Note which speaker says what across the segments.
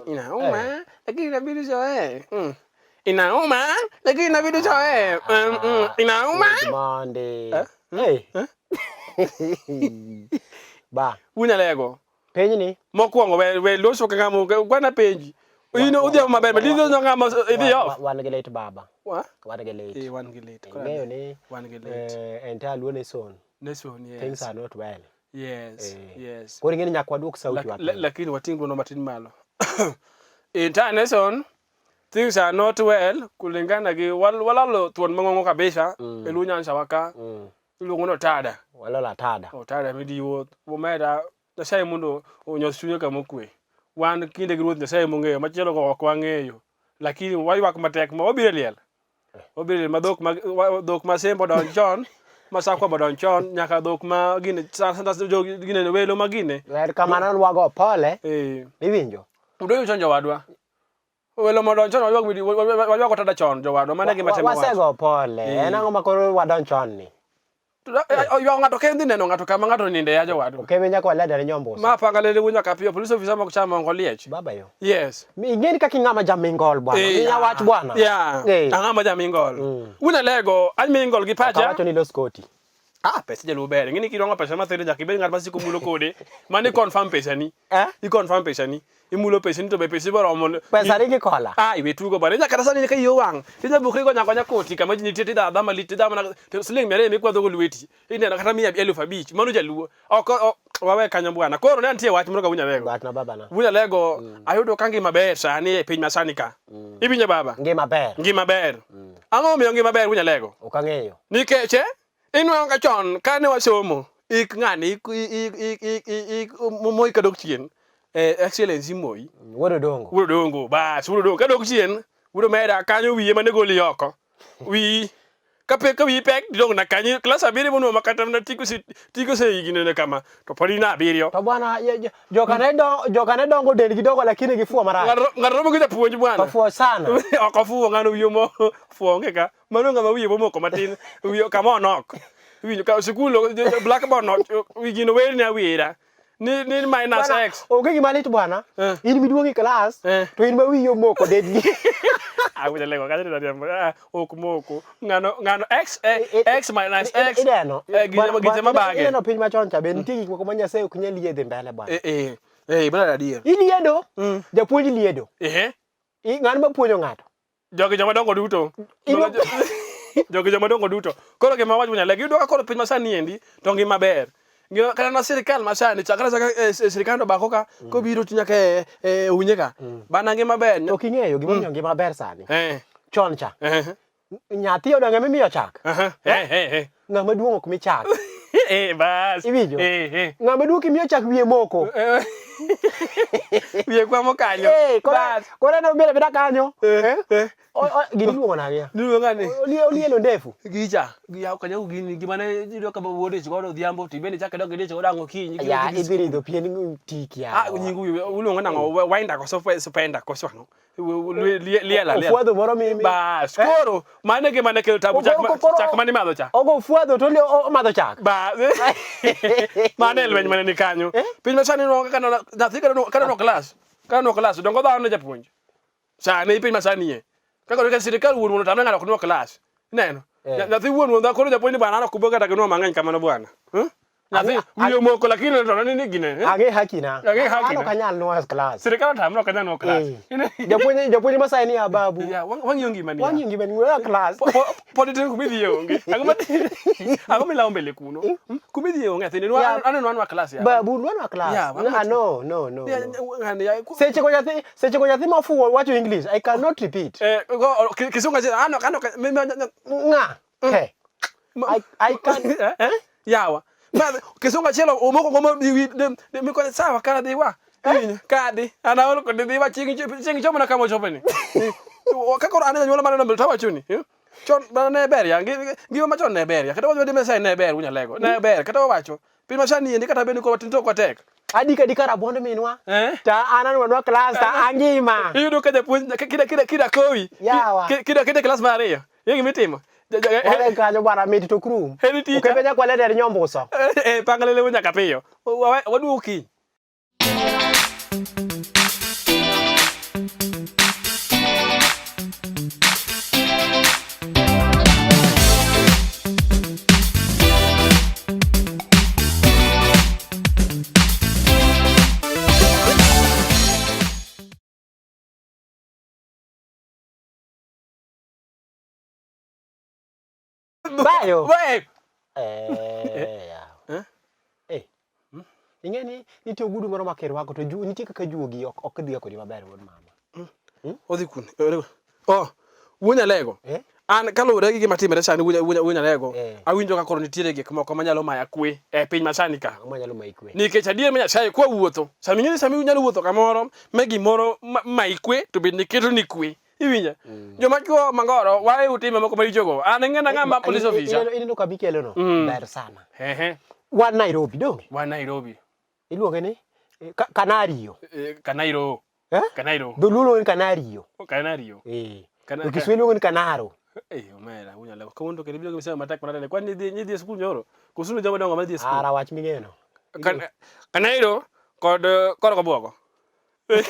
Speaker 1: Inauma lakini inabidi uzoee. Inauma lakini inabidi uzoee. Inauma.
Speaker 2: Monde.
Speaker 1: Eh?
Speaker 2: Hey. Ba.
Speaker 1: Wunyalego.
Speaker 2: Penj ni.
Speaker 1: Mokwongo we we loso ka ng'ama kwana penji. In odhiambo maber, but idhi ng'ama idhi off.
Speaker 2: Wan gi lit baba.
Speaker 1: Wa?
Speaker 2: Wan gi lit.
Speaker 1: Eh, wan gi lit.
Speaker 2: Ing'eyo ni
Speaker 1: Wan gi lit.
Speaker 2: Entire Luo Nation.
Speaker 1: Nation, yes.
Speaker 2: Things are not well.
Speaker 1: Yes,
Speaker 2: Eh.
Speaker 1: yes.
Speaker 2: Koro ing'e ni nyaka waduok sauti wa piny.
Speaker 1: Lakini wating' duono matin malo. Entire nation things are not well kulingana gi walalo thuon mang'ongo kabisa e Luo Nyanza wa ka. Iluongo ni Otada.
Speaker 2: Walalo Otada.
Speaker 1: Otada midiwo. Omera Nyasaye mondo onyos chunye kama okwe. Wan kinde gi Ruoth Nyasaye mong'eyo, machielo go ok wang'eyo. Lakini waywak matek ma wabiro e liel. Wabiro e liel ma dhok ma dhok ma Sembo odonj chon, ma Sakwa be odonj chon, nyaka dhok ma gine gine welo ma gine.
Speaker 2: Ler kamano wago pole.
Speaker 1: Eh.
Speaker 2: Iwinjo?
Speaker 1: Udoyo chon jowadwa. Welo modonj chon waywak waywak otada chon jowadwa. Mano e gima temo wacho.
Speaker 2: Wasego pole.
Speaker 1: Eh.
Speaker 2: En ang'o ma koro wadonj chon ni?
Speaker 1: Oywago ng'ato ka idhi neno ng'ato kama ng'ato oninde ya jowadwa.
Speaker 2: Okebe nyaka waledere nyombusa.
Speaker 1: Ma panga lele wunya kapiyo police officer mok chamo ongo liech.
Speaker 2: Baba yo.
Speaker 1: Yes.
Speaker 2: Ing'eni kaka ing'ama jamingol bwana.
Speaker 1: Eh,
Speaker 2: Miya wach bwana.
Speaker 1: Yeah.
Speaker 2: Eh.
Speaker 1: Ang'ama jamingol. Wunya lego, an mingol gi pacha.
Speaker 2: Kawacho ni los koti.
Speaker 1: Ah, pesa jaluo ber. Ing'eni kirwang'o pesa mathin nyaka ibed ng'at masiko mulo kode. Mano i confirm pesani.
Speaker 2: Eh?
Speaker 1: I confirm pesani. Imulo pesani to be pesi boromo.
Speaker 2: Pesa ni gi kola.
Speaker 1: Ah, iwe tugo bana. Nyaka kata sani ka iyo wang'. Tinya bukri go nyaka koti kama ji nitie tidha adha malit tidha mana to siling 200 mikwadho go lweti. Ineno kata 500,000. Mano jaluo. Ok wawe kanyo bwana. Koro ne nitie wach moro ka wunya lego.
Speaker 2: Wachna babana.
Speaker 1: Wunya lego ayudo ka ngima ber sani e piny masani ka. Iwinjo baba?
Speaker 2: Ngima ber.
Speaker 1: Ngima ber. Ang'o momiyo ngima ber wunya lego?
Speaker 2: Ok ang'eyo.
Speaker 1: Nikech inwang'o ka chon kane wasomo ik ng'ani ik ik ik ik ik Moi kadok chien Excellency Moi
Speaker 2: Wuod Odongo.
Speaker 1: Wuod Odongo bas Wuod Odongo kadok chien Wuod Omera kanyo wiye mane goli oko wiyi ka pek ka wiyi pek didong na kanyo klas abiriyo monuo ma kata mana tiko tiko se higni ne kama to pod in abiriyo
Speaker 2: To bwana joka ne dongo dendgi dongo lakini gifuo marach.
Speaker 1: Ng'ato romo gi japuonj bwana.
Speaker 2: Ofuo sana.
Speaker 1: Ok ofuwo ng'ano wiye mo fuo onge ka. Mano ng'ama wiye momoko matin wiye kama onok. Iwinjo ka sikul blackboard no gino werni awera. Ni ni minus
Speaker 2: Bwana,
Speaker 1: x.
Speaker 2: Onge gima lit bwana.
Speaker 1: Eh.
Speaker 2: In miduong' e klas
Speaker 1: Eh.
Speaker 2: to in ma wiyi omoko dendgi.
Speaker 1: Awinjo lego kanyo to riambo. Ah, ok moko. Ng'ano ng'ano x x minus x.
Speaker 2: Ineno.
Speaker 1: Eh, gite mabage.
Speaker 2: Ineno piny machon cha be nitie gik moko ma Nyasaye ok nyal yie dhi mbele bwana.
Speaker 1: Eh eh. Eh, bwana adier.
Speaker 2: Iliedo. Japuonj liedo.
Speaker 1: Eh.
Speaker 2: Ng'ano mapuonjo ng'ato?
Speaker 1: Jogi joma dongo duto. Jogi joma dongo duto. Koro gima wacho nyalegi yudo ka koro piny masani endi to ngima ber. Ngima kata na sirikal masani chakra chaka e, e, sirikal obako ka kobiro to nyaka e, e unye ka. Bana ngima ber.
Speaker 2: Ok ing'eyo gimomiyo ngima ber sani.
Speaker 1: Eh.
Speaker 2: Chon cha.
Speaker 1: Eh.
Speaker 2: Nyathi odongo emiyo chak.
Speaker 1: Eh eh eh.
Speaker 2: Ng'ama duong' ok mi chak.
Speaker 1: Eh bas.
Speaker 2: Iwinjo?
Speaker 1: Eh eh.
Speaker 2: Ng'ama duong' kimiyo chak wiye moko.
Speaker 1: Eh. Wiye kwamo kanyo.
Speaker 2: Eh, koro
Speaker 1: Bas.
Speaker 2: koro en obedo abeda kanyo.
Speaker 1: Eh eh.
Speaker 2: Gini iluongo nang'o ya?
Speaker 1: Niluongo ng'ani.
Speaker 2: Olielo ndefu.
Speaker 1: Gicha, yaw kanyo gini gima ne iyudo ka wuod ich godo odhiambo to ibende ichako idok idich godo ang' okinyi.
Speaker 2: Ya idhi ridho pien tiki ya.
Speaker 1: Ah, nying uluongo nang'o? Winda koso spenda koso ang'o? Liela, liela.
Speaker 2: Ofuadho moro mi
Speaker 1: Bas, koro mano e gima ne kelo tabu chak chak mane imadho cha.
Speaker 2: Ogo ofuadho to omadho chak.
Speaker 1: Bas. Mano e lweny mane ni kanyo. Piny masani nwang'o kaka nyathi ka nono klas, ka nono klas dongo dhano ne japuonj. Sani piny masani e. Kaka ka sirikal wuon wuon otamre ng'ato ok nuo klas. Ineno?
Speaker 2: Eh.
Speaker 1: Nyathi wuon wuon koro japuonj ni bwana an ok ubo kata gi nuo mang'eny kamano bwana. Huh? Nyathi wiye omoko lakini to ni ni gine. eh?
Speaker 2: Ang'e haki na.
Speaker 1: Ang'e haki
Speaker 2: An
Speaker 1: na.
Speaker 2: ok anyal nuoyo klas.
Speaker 1: Sirikal otamre ok anyal nuo klas.
Speaker 2: Eh. Japuonj japuonj ma sani ya babu.
Speaker 1: Ya, wang'iyo ngimani.
Speaker 2: Wang'iyo ngimani nuoyo klas.
Speaker 1: Pod itin kuma idhiye onge. Ang'o ma ang'o milawo mbele kuno? Kuma idhiye onge athini.
Speaker 2: Ya.
Speaker 1: Aneno anwa klas ya.
Speaker 2: Babu nuoyo klas.
Speaker 1: Ya, wang'o
Speaker 2: Ah, no no no.
Speaker 1: Ya,
Speaker 2: no.
Speaker 1: ng'ani ya, ku-
Speaker 2: Seche go nyathi seche go nyathi mofuwo wacho English. I cannot repeat.
Speaker 1: Eh, kisungu achiel, ano ano
Speaker 2: Ng'a. He. I can
Speaker 1: Eh, eh? Yawa. Ma kisungu achiel omoko gomo mikone sawa kara dhi wa. Iwinjo? Kadhi. An aol kode dhi wa chieng' chieng' chomo na kama ochope ni. Ka koro an janyuol maneno mbele to awacho ni. Eh? Chon bana ne ber ya, ngima machon ne ber ya. Kata wacho ni ne ber unyalego. Ne ber kata wawacho. Piny masani endi kata bed ni koro tin to ok watek.
Speaker 2: Adika dika rabuond minwa.
Speaker 1: Eh?
Speaker 2: Ta an anwanwa klas ta angima.
Speaker 1: Iyudo ka japuonj kida kida kida kowi.
Speaker 2: Yawa.
Speaker 1: Kida kida klas mar ariyo. Ing'e gima itimo?
Speaker 2: Wale kanyo bwana mit to krum.
Speaker 1: Heri teacher.
Speaker 2: Okebe nyakwale der nyombuso.
Speaker 1: Eh, pangalele nyaka piyo. Waduogo kiny.
Speaker 2: Bayo.
Speaker 1: We!
Speaker 2: Eh, yawa.
Speaker 1: Eh?
Speaker 2: Eh. Ing'e ni nitie ogudu moro ma kirwako to nitie kaka juogi ok dhiga kodi maber wuod mama.
Speaker 1: Odhi kune? Oh, wuo Nyalego.
Speaker 2: Eh?
Speaker 1: An kaluwore gi gima timore sani wuo Nyalego,
Speaker 2: Eh.
Speaker 1: awinjo ka koro nitiere gik moko manyalo maya kwe e piny masani ka.
Speaker 2: Ang'o manyalo mayi kwe?
Speaker 1: Nikech adier ma Nyasaye kwa wuotho, sama ing'e ni sama inyalo wuotho kamoro ma gimoro mayi kwe to bende keto ni kwe. Iwinja? Joma chuo mangoro wae utime moko marichogo. An ing'e ng'ama police officer.
Speaker 2: Ineno kama ikelo no? Ber sana.
Speaker 1: Ehe.
Speaker 2: Wan Nairobi donge?
Speaker 1: Wan Nairobi.
Speaker 2: Iluonge ni Kanario.
Speaker 1: Kanairo.
Speaker 2: Eh?
Speaker 1: Kanairo.
Speaker 2: Dholuo luonge ni Kanario.
Speaker 1: Kanario.
Speaker 2: Eh.
Speaker 1: Kana-
Speaker 2: To Kiswahili luonge ni Kanaro.
Speaker 1: Eh, omera, unyalo. Kawuono to kendo ibiro gi misemo matek manade. Kwani nidhi e skul nyoro? Koso ni joma dongo ma dhi e skul?
Speaker 2: Ara wach ming'eyo.
Speaker 1: Kanairo kod Korogo.
Speaker 2: Eh.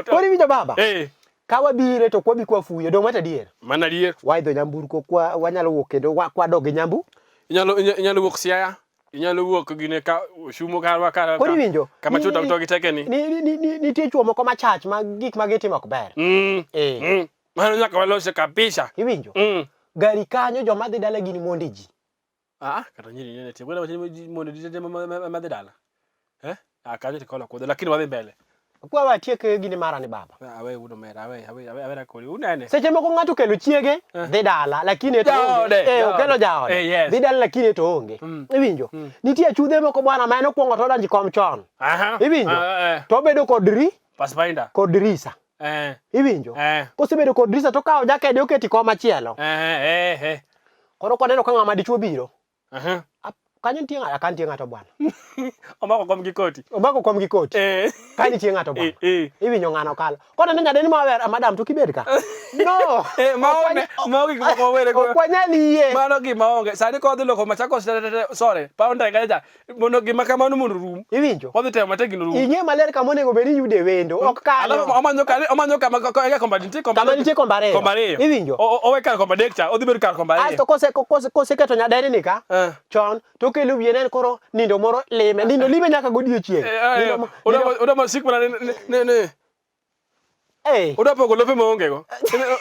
Speaker 2: Koro iwinjo baba?
Speaker 1: Eh.
Speaker 2: Ka wabire to kwabi kwafuyo, dong' wacho adier.
Speaker 1: Mano adier.
Speaker 2: Waidho nyamburko kwa wanyalo wuok kendo kwadok gi nyambu.
Speaker 1: Inyalo wuok Siaya, inyalo wuok gine ka Shumo karwa kar.
Speaker 2: Koro iwinjo?
Speaker 1: Kama chuto to gi teke ni.
Speaker 2: Nitie chuo moko machach ma gik ma gitimo ok ber.
Speaker 1: Mano nyaka walose kabisa.
Speaker 2: Iwinjo? Gari kanyo joma dhi dala gin monde ji.
Speaker 1: Ah, kata nyiri nene tie. Kwenda wacho mondo dite ma dhi dala. Eh? Ah, kanyo tikolo kudho, lakini wadhi mbele.
Speaker 2: Kwa watiek gini mara ni baba.
Speaker 1: Awe wudo mera, awe, awe, awe, awe kodi. Unene.
Speaker 2: Seche moko ng'ato okelo chiege, dhi dala, lakini to onge. Okelo jaode.
Speaker 1: Yes.
Speaker 2: Dhi dala lakini to onge. Iwinjo? Nitie chudhe moko bwana ma en okwongo to odonjo kom chon. Iwinjo? To obedo kod ri?
Speaker 1: Pathfinder.
Speaker 2: Kod dirisa. Iwinjo? Kosebedo kod dirisa to okawo jakede oketi kom machielo. Koro koneno ka ng'ama dichuo biro. Kanyo nitie ng'ato, ka nitie ng'ato bwana.
Speaker 1: Omako kom gi koti.
Speaker 2: Omako kom gi koti. Ka nitie ng'ato bwana. Iwinjo ng'ano kalo. Koneno nyadendi maber, madam to kibed ka. No.
Speaker 1: Ma gik moko were go.
Speaker 2: Ok wanyal yie.
Speaker 1: Mano gima onge. Sani kodhi loko Machakos sore, paw ndege kacha. Mondo gima kamano mondo orum.
Speaker 2: Iwinjo?
Speaker 1: Wadhi temo matek gino rum.
Speaker 2: Ing'e maler kama onego bed ni iyude wendo, ok kanyo.
Speaker 1: Alafu omanyo kama eka komba nitie komba.
Speaker 2: Kama nitie komba ariyo.
Speaker 1: Komba ariyo.
Speaker 2: Iwinjo?
Speaker 1: Owe kar komba adek cha, odhi bedo kar komba ariyo.
Speaker 2: Asto koseketo nyadendi ni ka, chon, to okelo wiye ne en koro nindo moro lime. Nindo lime nyaka godiechieng'.
Speaker 1: Odwa sik mana ne. Odwa pogo lope maonge go.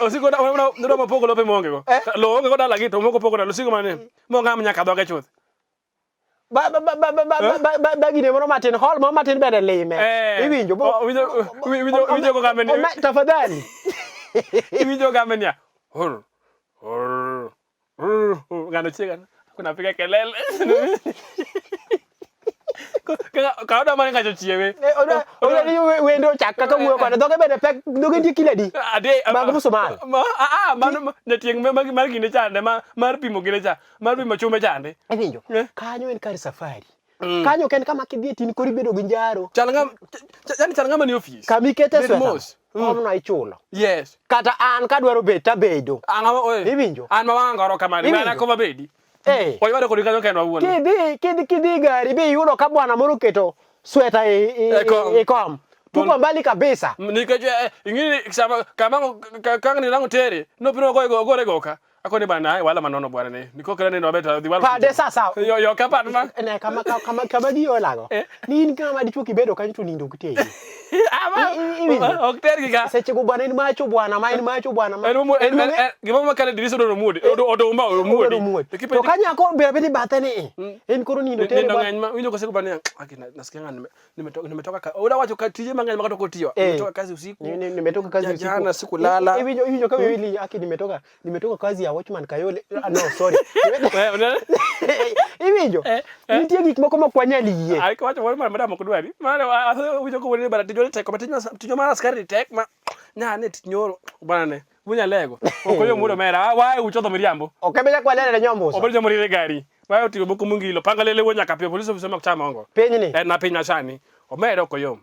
Speaker 1: Osiko odwa pogo lope maonge go. Lowo onge go dalagi to moko pogo dala osiko mana ni mong'am nyaka dhoge chuth.
Speaker 2: Ba gine moro matin, hall moro matin bende lime. Iwinjo?
Speaker 1: Iwinjo go game ni.
Speaker 2: Tafadhali.
Speaker 1: Iwinjo game niya. Hur. Hur. Hur. Ng'ano chiega. Kuna piga kelele. Ka odwa mana ng'acho chiewe.
Speaker 2: Odwa ni wendo ochak kaka wuoyo kode. Dhoge bende pek, dhoge nitie kilo adi? Mag musmal.
Speaker 1: Mano jatieng' mar gine chande, mar pimo gine cha, mar pimo chume chande.
Speaker 2: Iwinjo? Kanyo en kar safari. Kanyo ok en kama kidhiye tin koro ibedo gi njaro.
Speaker 1: Chal ng'ama, yani chal ng'ama ni ofis.
Speaker 2: Kama ikete sweta. Komno ichulo.
Speaker 1: Yes.
Speaker 2: Kata an kadwaro bet tabedo. Iwinjo?
Speaker 1: An ma wang'a ngoro kamano, mana koma bedi. Wayware kodi kanyo kendwa wuon.
Speaker 2: Kidhi gari bi iyudo ka bwana moro oketo sweta e kom. Tuko mbali kabisa.
Speaker 1: Nikech ing'e sama kama kang' ni lang'o tere, nobiro ogore goka. Akoni bana wala manono bwana ne. Niko kala neno maber dhi wala.
Speaker 2: Pade sasa.
Speaker 1: Yo yo ka pad ma.
Speaker 2: Ne kama kama kama giolago. Ni in kama dichuo kibedo kanyo to nindo ok teri.
Speaker 1: Ok tergi ka.
Speaker 2: Seche go bwana en macho bwana, ma en macho bwana.
Speaker 1: Ma. En gima ma kale dirisa odoro muodi. Odoma omuodi.
Speaker 2: To kanya ko be bedi bathe ni. En koro nindo teri.
Speaker 1: Nindo ng'eny ma winjo koseko bwana aki nasikia ng'ani nimetoka ka oda wacho ka tije mang'eny ma kata ok otiyo. Nimetoka kazi usiku.
Speaker 2: Nimetoka kazi usiku.
Speaker 1: Jana sikulala.
Speaker 2: Iwinjo ka wili aki nimetoka kazi ya watchman Kayole. No, sorry. Iwinjo? Nitie gik moko ma ok wanyal yie.
Speaker 1: Ai kawacho moro mar madam ok dwari. Mano awinjo kowuoyo ni bana tijwa tek, ma tijwa mar askari tek ma nya ne tich nyoro bana ne. Wunyalego. Ok oyom wuod omera. Wae uchodho miriambo.
Speaker 2: Ok ebe nyaka walere nyombuso.
Speaker 1: Obedo joma rire gari. Wae oting'o moko mongilo. Panga lele wuo nyaka piyo. Police officer mak cham ongo.
Speaker 2: Pinyni.
Speaker 1: En na piny masani. Omera ok oyom.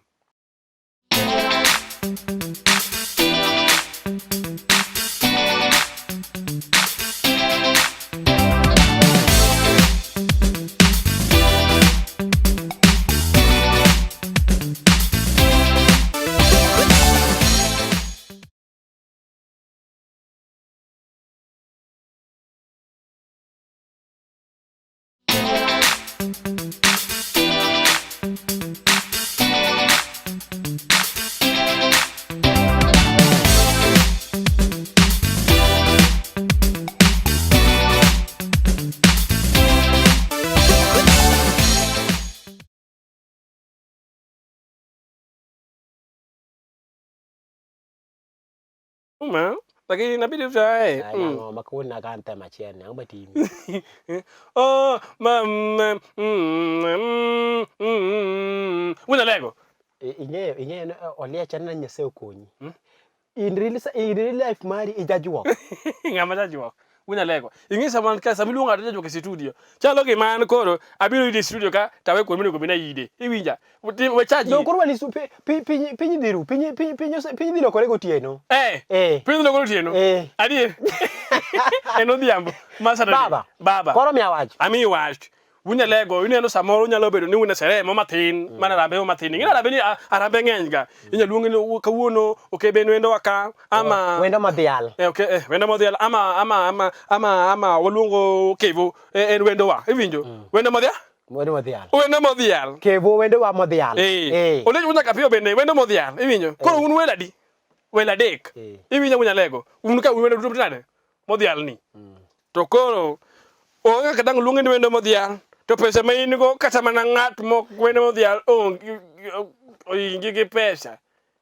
Speaker 1: Ma, lakini inabidi usae.
Speaker 2: Ai, nang'o ma kawuono naga anthem achiel ni, ang'o matimi?
Speaker 1: Oh, ma, mm, mm, mm, mm. Wuon Alego.
Speaker 2: Ing'eyo, ing'eyo ni Oliech en Nyasaye okonyi. In real, in real life mari ijajuok.
Speaker 1: Ng'ama jajuok. Wuon Alego. Ing'e sama ka sama iluongo ng'ato jajuok e studio. Chalo gima an koro abiro ide e studio ka tawe kuonde monego bed ni aide. Iwinja? We charge.
Speaker 2: No koro walisu piny piny piny dhi ru, piny piny piny piny dhi lokore gotieno.
Speaker 1: Eh.
Speaker 2: Eh.
Speaker 1: Piny dhi lokore gotieno.
Speaker 2: Eh.
Speaker 1: Adier. En odhiambo. Ma Saturday.
Speaker 2: Baba.
Speaker 1: Baba.
Speaker 2: Koro miya wach.
Speaker 1: Amiyi wach. Unyalego, ineno samoro unyalo bedo ni un e sherehe mo mathin, mana arambe mo mathin. Ing'e ni arambe ni arambe ng'eny ga. Inyalo luongi ni kawuono okebe en wendowa ka ama
Speaker 2: Wendo modhial.
Speaker 1: Eh, okay, eh, wendo modhial ama ama ama ama ama waluongo Kevo eh, en wendowa. Iwinjo? Wendo modhial?
Speaker 2: Wendo modhial.
Speaker 1: Wendo modhial.
Speaker 2: Kevo wendo wa modhial.
Speaker 1: Eh.
Speaker 2: Eh.
Speaker 1: Olech wuon nyaka piyo bende wendo modhial. Iwinjo? Koro un welo adi? Welo adek.
Speaker 2: Eh.
Speaker 1: Iwinjo wuon Alego? Un ka un wendo duto nade? Modhial ni. To koro onge kata dang' luongi ni wendo modhial. To pesa ma in go kata mana ng'at mok wendo modhial onge oingi gi pesa.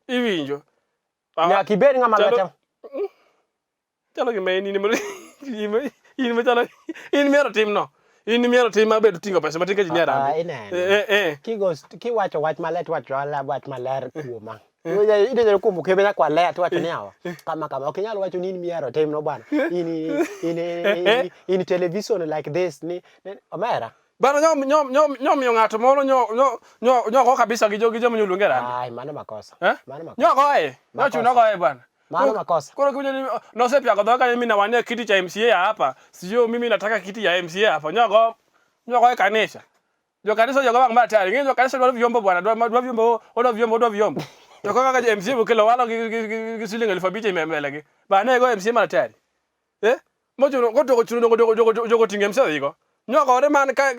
Speaker 1: Iwinjo?
Speaker 2: Nyaka ibed ng'ama lwete.
Speaker 1: Chalo gima in in in machalo in mihero timno. In mihero tim maber ting'o pesa matin ka ji nie
Speaker 2: harambee. Ah, ineno.
Speaker 1: Eh, eh.
Speaker 2: Kigo kiwacho wach maler to iwacho wach maler kuoma. Idonjo kuom okebe nyaka waler to iwacho ni yawa. Kama kama ok inyal wacho ni in mihero timno bwana. In in in in television like this ni omera.
Speaker 1: Bana nyo nyo nyo nyo miyo ng'ato moro nyo nyo nyo nyo go kabisa gi jo gi joma nyoluonge harambee.
Speaker 2: Ai, mano makosa.
Speaker 1: Eh?
Speaker 2: Mano makosa.
Speaker 1: Nyo goye. Nyo chuno goye bwana.
Speaker 2: Mano makosa.
Speaker 1: Koro kiwinjo ni nosepiago dhoge kanyo mi nawania kiti cha MCA hapa. Sio mimi nataka kiti ya MCA hapa. Nyogo nyogo e kanisa. Jo kanisa jogo wang' maratari. Ng'e jo kanisa dwaro vyombo bwana, dwaro dwaro vyombo, odwa vyombo, odwa vyombo. To kaka ka MCA bokelo walo gi gi gi, gi siling 5000 e mbele gi. Bana go MCA maratari. Eh? Mochuno koto chuno dongo jogo jogo jogo tinge MCA dhigo. Nyogore man ka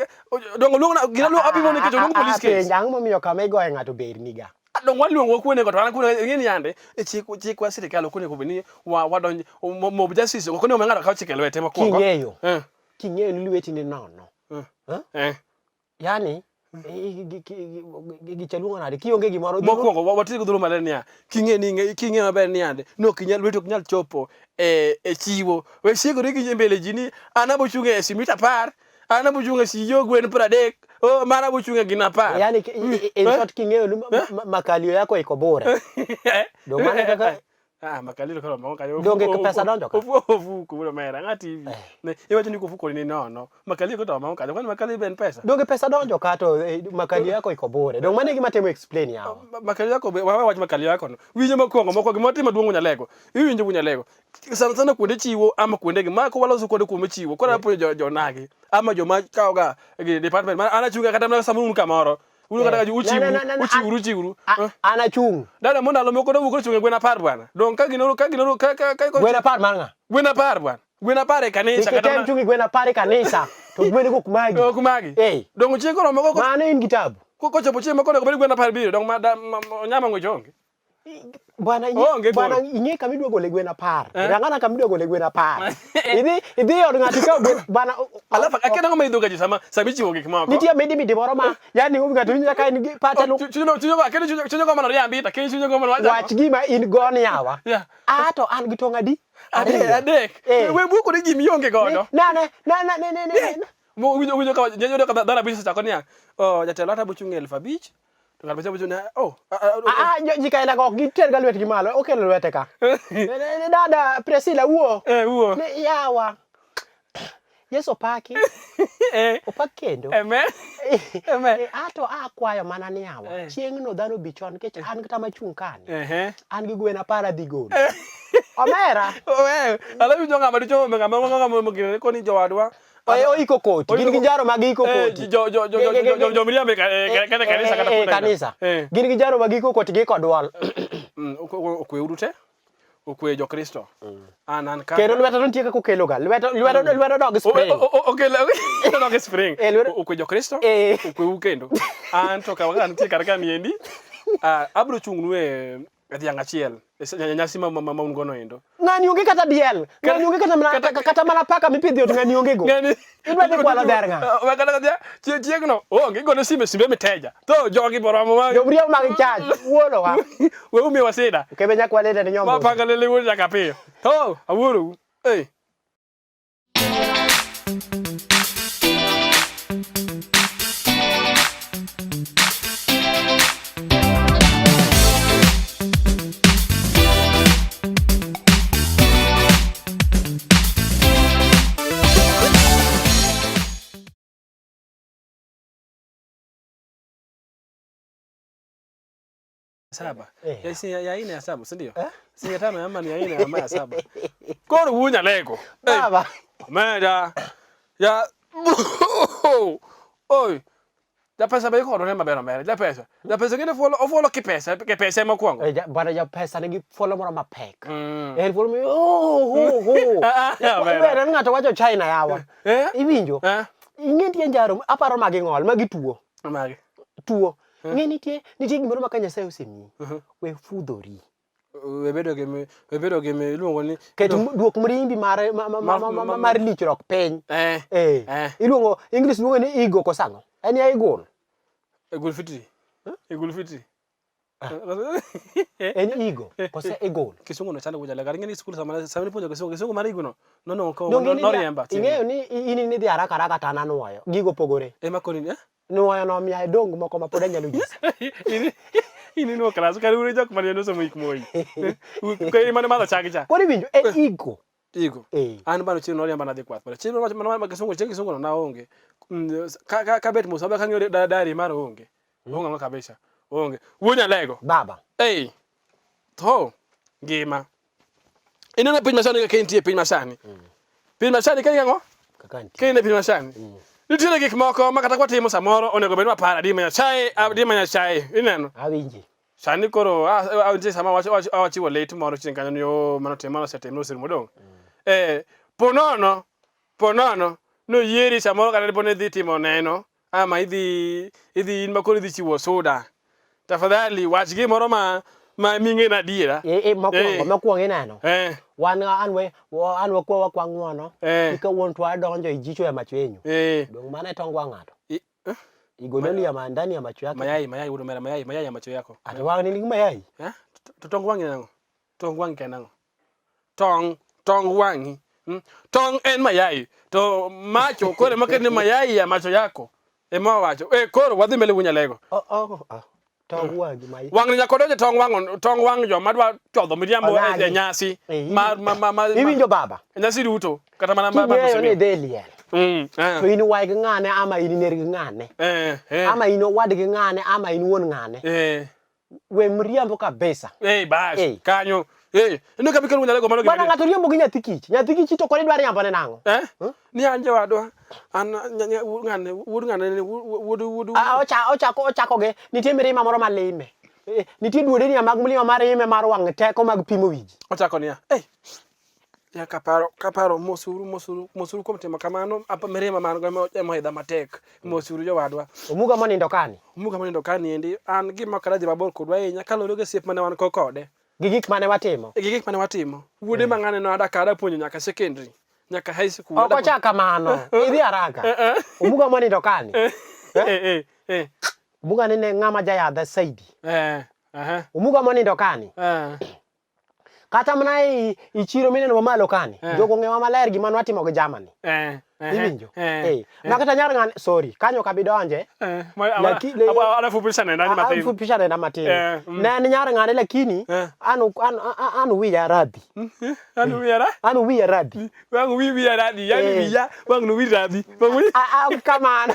Speaker 1: dongo luong na gina luong apimo nikech oluong police case.
Speaker 2: Apenja ang'o momiyo kama igoye ng'ato berni ga?
Speaker 1: Dongo waluongo kuone go to an kuone ing'e ni yande e chik chik wa sirikal ok onego bed ni wa wadonj mob justice ok onego ng'ato kaw chik e lwete mokwongo.
Speaker 2: King'eyo.
Speaker 1: Eh.
Speaker 2: King'eyo ni lweti ni nono.
Speaker 1: Eh. Eh.
Speaker 2: Yani gicha luongo nade kionge gimoro
Speaker 1: mokwongo wati gi dholuo maler niya king'e ni king'e maber ni yande ni ok inyal lweti ok nyal chopo e e chiwo we siegori gi mbele ji ni an abo chung' e simiti apar an abo chung' e siyo gwen 30 oh mara abo chung' e gin apar
Speaker 2: yani in short king'eyo ni makalio yako iko bure do mano kaka
Speaker 1: Ah, makalio koro moko kanyo.
Speaker 2: Donge pesa donjo ka?
Speaker 1: Ofuko wuod omera, ng'a TV. Ne, iwacho ni kofuko ni nono. Makalio koro moko kanyo, kwani makalio be en pesa?
Speaker 2: Donge pesa donjo ka to makalio yako iko bure. Donge mano e gima atemo explain yawa.
Speaker 1: Makalio yako be, wawe wach makalio yako no. Winjo mokwongo, mokwongo gima otimo duong' Nyalego. Iwinjo wuon Nyalego. Sana sana kuonde chiwo ama kuonde gi, ma ko waloso kuonde kuome chiwo. Koro apuonjo jonagi ama joma kawoga gi department. Ma an achunga kata mana sama un kamoro. Uru kata ka uchiwuru, uchiwuru, uchiwuru.
Speaker 2: An achung'.
Speaker 1: Dada mo ndalo moko dowuok ochung' e gwen apar bwana. Dong' ka ginoro ka ginoro ka ka ka
Speaker 2: gwen apar mar ng'a?
Speaker 1: Gwen apar bwana. Gwen apar e kanisa
Speaker 2: kata. Kik item chung' e gwen apar e kanisa to gwen go ok magi.
Speaker 1: Ok magi.
Speaker 2: Eh.
Speaker 1: Dong' chieng' koro moko
Speaker 2: Mano in gi tabu.
Speaker 1: Kochopo chieng' moko onego bed gwen apar biro dong' ma onyama ng'wech onge.
Speaker 2: Bwana
Speaker 1: Onge
Speaker 2: bwana
Speaker 1: koro.
Speaker 2: ing'e kama idwa gole gwen apar. Rangana kama idwa gole gwen apar. Idhi idhi e od ng'ato ikaw gwen bwana.
Speaker 1: Alafu akia nang'o ma idho ga ji sama sama ichiwo gik moko.
Speaker 2: Nitie midi midi moro ma yani ng'ato winjo ka en gi pacha no
Speaker 1: Chunyo chunyo akia ni chunyo chunyo gombo riambi to akia ni chunyo gombo wacho.
Speaker 2: wach gima in go ni yawa.
Speaker 1: Yeah.
Speaker 2: A to an gi tong' adi?
Speaker 1: Adek
Speaker 2: Ariyo.
Speaker 1: adek.
Speaker 2: Eh.
Speaker 1: We buo kod gima ionge godo.
Speaker 2: Na ne na na ne ne ne.
Speaker 1: Winjo winjo ka janyuol ka dhano abich osechako niya, oh jatelo ata bochung' 5000. To ng'at machielo wacho ni, oh,
Speaker 2: Ah, ah, ji kaila go ok giter ga lwetgi malo, okelo lwete ka. Dada Priscilla wuo.
Speaker 1: Eh, wuo.
Speaker 2: Ni yawa. Yesu opaki. Opak kendo.
Speaker 1: Amen. Amen.
Speaker 2: Ato akwayo mana ni yawa. Chieng'no dhano bi chon nikech an kata machung' kani. An gi gwen apar adhi golo. Omera.
Speaker 1: Owe, ala winjo ng'ama dichuo ng'ama ng'ama ng'ama koni jowadwa.
Speaker 2: Oiko koti. Gin gi jaro mag iko koti.
Speaker 1: Jo jo jo jo jo miriambo kata kanisa kata
Speaker 2: kanisa. Gin gi jaro mag iko koti gi kodwal.
Speaker 1: Okwe uru te. Okwe jo Kristo. An an ka.
Speaker 2: Kendo lwete to nitie kaka okelo ga. Lweto lweto lweto dog spring.
Speaker 1: Okelo dog spring. Okwe jo Kristo. Okwe u kendo. An to ka nitie kar ka niendi. Abro chung'nu e dhiang' achiel e nyasi ma ma un gono endo.
Speaker 2: Ng'ani onge kata diel. Ng'ani onge kata mana kata mana paka mipidho ot ng'ani onge go.
Speaker 1: Ng'ani
Speaker 2: idwa dhi kwalo dher ng'a.
Speaker 1: We kata kata chieng'no onge igone sime simbe miteja. To jogi boromo ma.
Speaker 2: Jomriambo mag chach wuolo wa.
Speaker 1: We umiwa sida.
Speaker 2: Kebe nyakwaleta ni nyombo.
Speaker 1: Wapanga lele wuod nyaka piyo. To awuorou. Eh. Saba.
Speaker 2: Eh.
Speaker 1: Ya si ya ine ya saba, si ndio?
Speaker 2: Eh?
Speaker 1: Si ya tano ama ni ya ine ama ya saba. Koro wunya lego. Eh,
Speaker 2: Baba.
Speaker 1: Omera. Ya Oi. Ja pesa be ikodo ne maber omera. Ja pesa. Ja pesa ngene fuolo ofuolo kipesa, kipesa ema okuongo.
Speaker 2: Eh, bwana ja pesa nigi fuolo moro mapek.
Speaker 1: Mm.
Speaker 2: En fuolo mi oh ho ho.
Speaker 1: Ah, ah, omera.
Speaker 2: Were ng'ato wacho China yawa.
Speaker 1: Eh?
Speaker 2: Iwinjo?
Speaker 1: Eh?
Speaker 2: Ing'e nitie njaro aparo magi ng'ol, magi tuo.
Speaker 1: Magi.
Speaker 2: Tuo. Ing'e nitie nitie gimoro ma ka Nyasaye osemiyi.
Speaker 1: Mhm.
Speaker 2: We fudhori.
Speaker 1: We bedo gi we bedo gi iluongo ni
Speaker 2: Ket duok mrimbi mar mar lichruok piny.
Speaker 1: Eh.
Speaker 2: Eh.
Speaker 1: Eh.
Speaker 2: Iluongo English luongo ni ego koso ang'o? En ya igul.
Speaker 1: Igul fitri. Igul fitri.
Speaker 2: En ego kose igul.
Speaker 1: Kisungu no chando kuja lakini ngeni skul sama sama nipuonjo kisungu kisungu mar ego no no no ko
Speaker 2: Donge in
Speaker 1: no
Speaker 2: idhi-
Speaker 1: riemba.
Speaker 2: Ing'eyo ni in idhi haraka haraka to an anuoyo. Gigo pogore.
Speaker 1: Ema koni eh?
Speaker 2: Nuoyo no omiya idong moko ma pod anyalo nyisi.
Speaker 1: In in in klas kar ure jok mane nosomo ik moi. Kare mane madho chak cha.
Speaker 2: Koro iwinjo en ego.
Speaker 1: Ego.
Speaker 2: Eh.
Speaker 1: An bano chieng' noriemba nadhi kwath. But chieng' mane mane kisungu chieng' kisungu no naonge. Ka ka ka bet mos maber kang'iyo dari mar onge. Onge ang'o kabisa. Onge. Wuo Nyalego.
Speaker 2: Baba.
Speaker 1: Ei. Tho. Ngima. Ineno piny masani kaka intie piny masani. Piny masani ka ang'o?
Speaker 2: Kaka nitie.
Speaker 1: Ka in e piny masani. Nitiere gik moko ma kata kwatimo samoro onego bed ni waparo adi ma Nyasaye, adi ma Nyasaye. Ineno?
Speaker 2: Awinji.
Speaker 1: Sani koro nitie sama awachiwo lit moro chien kanyo ni oh mano tim mano osetim oserumo dong'. Eh, po nono, po nono noyieri samoro kata dipo ni idhi timo neno ama idhi idhi in ma koro idhi chiwo suda. Tafadhali wach gimoro ma ma ming'e na adiera.
Speaker 2: Eh, eh, mokwongo
Speaker 1: Eh.
Speaker 2: mokwongo ineno.
Speaker 1: Eh,
Speaker 2: Wan an we an wakwa wakwa ng'uono.
Speaker 1: Eh.
Speaker 2: Ika wuon to adonjo e jicho ya macho yenyu.
Speaker 1: eh.
Speaker 2: Dong mano e tong wang' ng'ato.
Speaker 1: Eh,
Speaker 2: Igoloni ya ndani ya macho yake.
Speaker 1: Mayai, mayai wuod omera, mayai, mayai ya macho yako.
Speaker 2: Ati wang' ni nigi mayai.
Speaker 1: Eh? To tong wang'i nang'o? Tong wang'i ka nang'o? Tong, tong wang'i. Tong en mayai. To macho koro ema ni mayai ya macho yako. Ema wawacho. Eh, koro wadhi mbele wuod Nyalego.
Speaker 2: Oh, oh, ah. Tong wang'i mai.
Speaker 1: Wang'ni nyaka odonje tong wang' tong wang' joma dwa chodho miriambo
Speaker 2: Onagi.
Speaker 1: e nyasi
Speaker 2: Eh,
Speaker 1: mar ma ma ma
Speaker 2: Iwinjo baba?
Speaker 1: e nyasi duto kata mana ma ma
Speaker 2: King'eyo ni idhi e liel.
Speaker 1: Eh.
Speaker 2: To in wai gi ng'ane ama in ner gi ng'ane.
Speaker 1: Eh, eh.
Speaker 2: Ama in owad gi ng'ane ama in wuon ng'ane.
Speaker 1: Eh.
Speaker 2: We mriambo kabisa.
Speaker 1: Eh, bas.
Speaker 2: Eh.
Speaker 1: Kanyo. Eh, ineno ka bikelo Nyalego mano
Speaker 2: Bwana
Speaker 1: gima.
Speaker 2: ng'ato riembo gi nyathi kich. Nyathi kich to koro idwa riambo ne nang'o?
Speaker 1: Eh? Ni an jowadwa. An ng'ane wuod ng'ane wuod wuod.
Speaker 2: Ah, ochako ochako gi nitie mirima moro malime. Eh, nitie duodeni mag mlima marime mar wang' teko mag pimo wiji.
Speaker 1: Ochako niya. Eh. Ya kaparo kaparo mosuru mosuru mosuru kuom timo kamano apa mirima man go ema oidha matek. Mosuru jowadwa.
Speaker 2: Omuga monindo kani.
Speaker 1: Omuga monindo kani endi an gima ok adhi mabor kodwa ahinya kaluwore gi osiep mane wan go kode.
Speaker 2: Gi gik mane watimo.
Speaker 1: Gi gik mane watimo. Wuode ma ng'ane no ada kada puonjo nyaka secondary, nyaka high school.
Speaker 2: Ok ochak kamano. Idhi haraka. Omuga monindo kani.
Speaker 1: Eh eh eh.
Speaker 2: Omuga ni ne ng'ama jayadha saidi.
Speaker 1: Eh. Aha.
Speaker 2: Omuga monindo kani.
Speaker 1: Eh.
Speaker 2: Kata mana i chiro mineno mamalo kani.
Speaker 1: Eh.
Speaker 2: Jogo ong'ewa maler gima nwatimo gi Germany.
Speaker 1: Eh.
Speaker 2: Iwinjo? Eh. Ma kata nyar ng'ane, sorry, kanyo ok abi donje.
Speaker 1: Eh, alafu pisha nenda ni matin.
Speaker 2: Alafu pisha nenda matin.
Speaker 1: Eh, mm.
Speaker 2: Ne en nyar ng'ane lakini an an an wiya radhi.
Speaker 1: An wiya ra?
Speaker 2: An wiya radhi.
Speaker 1: Wang wi wiya radhi, yani wiya wang no wi radhi. Wang wi.
Speaker 2: Ah ah kamano.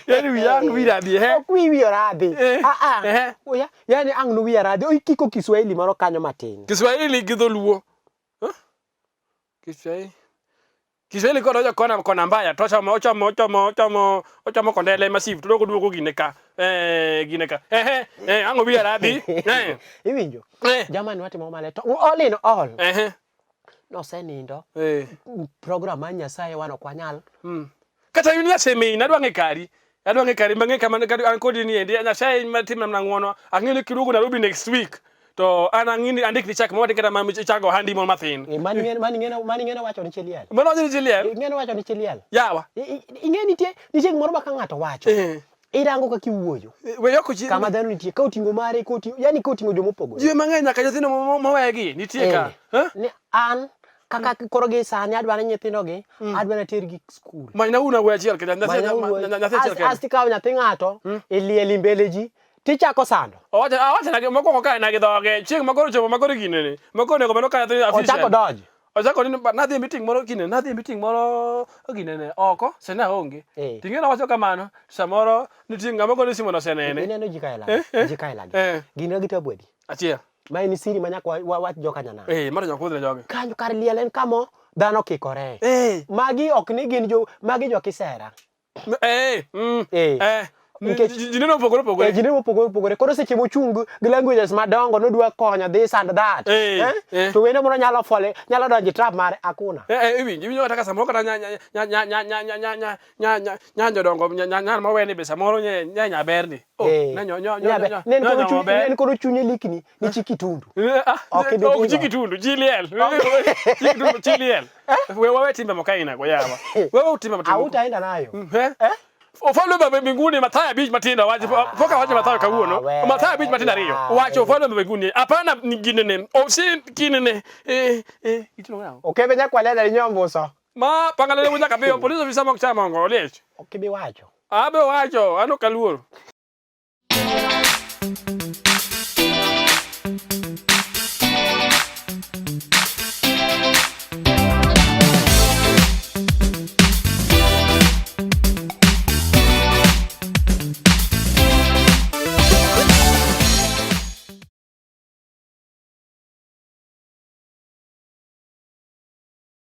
Speaker 1: Yani wiya ang wi radhi he.
Speaker 2: Ok wi wiya radhi. Ah ah.
Speaker 1: Eh.
Speaker 2: Oya, yani ang no wiya radhi. Oikiko Kiswahili moro kanyo matin.
Speaker 1: Kiswahili gi dholuo. Huh? Kiswahili. Kiswahili kodonjo kona kona mbaya to ochomo ochomo ochomo ochomo ochomo kondele massive to doko duogo gine ka. Eh gine ka. Eh eh ang wiya radhi. Eh.
Speaker 2: Iwinjo?
Speaker 1: Eh.
Speaker 2: Jamani watimo male to all in all.
Speaker 1: Eh.
Speaker 2: Nosenindo.
Speaker 1: Eh.
Speaker 2: Program mar Nyasaye wan ok wanyal.
Speaker 1: Kata in asemini adwa ng'e kari. Adwa ng'e kari mang'e kama an kodi ni endi Nyasaye matimna mana ng'uono. Ang'e ni kiduogo Nairobi next week. To an ang'e ni andikni chak moro kata ma ichako ohandi moro mathin.
Speaker 2: Mani ng'e mani ng'e mani ng'e wacho ni chiliel.
Speaker 1: Mano wacho ni chiliel.
Speaker 2: Ing'e wacho ni chiliel.
Speaker 1: Yawa.
Speaker 2: Ing'e nitie nitie gimoro ma ka ng'ato wacho. Irango kaka iwuoyo.
Speaker 1: We ok chi
Speaker 2: Kama dhano nitie ka oting'o mare ka oting'o yani ka oting'o jomopogore.
Speaker 1: Ji mang'eny nyaka nyithindo mowegi nitie ka.
Speaker 2: Ni an kaka koro gi sani adwa ni nyithindo gi adwa ni atergi skul.
Speaker 1: Manyna una wuoyi achiel kende nyathi achiel kende.
Speaker 2: Asti kawo nyathi ng'ato iliel mbele ji tichako sando.
Speaker 1: Owacho awacho na mokwongo kae na gi dhoge chieng' ma koro chopo ma koro gine ni ma koro onego bed ni nyathi official.
Speaker 2: Ochako dodge.
Speaker 1: Ochako ni nadhi e meeting moro kine nadhi e meeting moro gine ne oko sena onge. Ting'e wacho kamano samoro nitie ng'ama gone simu nosenene.
Speaker 2: Ineno ji kaela. Ji kaela gi. Gin gi tabu adi?
Speaker 1: Achiel.
Speaker 2: Ma en siri ma nyaka wach joka nyanam.
Speaker 1: Eh, mano nyaka wuodhne jogi.
Speaker 2: Kanyo kar liel en kamo dhano kikore.
Speaker 1: Eh.
Speaker 2: Magi ok ni gin jo magi jo kisera.
Speaker 1: Eh. Mm.
Speaker 2: Eh.
Speaker 1: Eh.
Speaker 2: Nikech
Speaker 1: ji neno opogore opogore.
Speaker 2: Ji neno opogore opogore. Koro seche mochung gi languages madongo nodwa konyo this and that.
Speaker 1: Eh,
Speaker 2: Eh?
Speaker 1: eh.
Speaker 2: To wendo moro nyalo fole, nyalo donjo e trap mare hakuna.
Speaker 1: Eh, eh, iwinjo iwinjo kata ka samoro kata nya nya nya nya nya nya nya nya nya nya nya nya jodongo nya nya nya maweni be samoro nya nya nyaberni. Oh,
Speaker 2: Eh.
Speaker 1: ne nyo nyo nyo
Speaker 2: Nyabe-
Speaker 1: nyo.
Speaker 2: ne en
Speaker 1: nyo
Speaker 2: koro
Speaker 1: nyo
Speaker 2: chuny-
Speaker 1: maber.
Speaker 2: ne en koro chunye likni ni chi kitundu.
Speaker 1: Eh, ah,
Speaker 2: Ok ibi
Speaker 1: ok
Speaker 2: dhigo.
Speaker 1: chi kitundu, chi liel. Chi kitundu, chi liel. We wawe timbe moko aina go yawa. Wewe timbe moko.
Speaker 2: Hautaenda nayo.
Speaker 1: Eh? Ufalme wa mbinguni Mathayo 5 matindo wacho poka wacho Mathayo kawuono.
Speaker 2: We,
Speaker 1: Mathayo 5 matindo ariyo. Wacho ufalme wa mbinguni. Hapana ginene. O si kinene. Eh eh itimo nang'o?
Speaker 2: Okebe nyakwalele nyombuso.
Speaker 1: Ma pangalele wunyaka biyo police officer mok chamo oliech.
Speaker 2: Ok ibi wacho.
Speaker 1: Abe wacho an ok aluoro.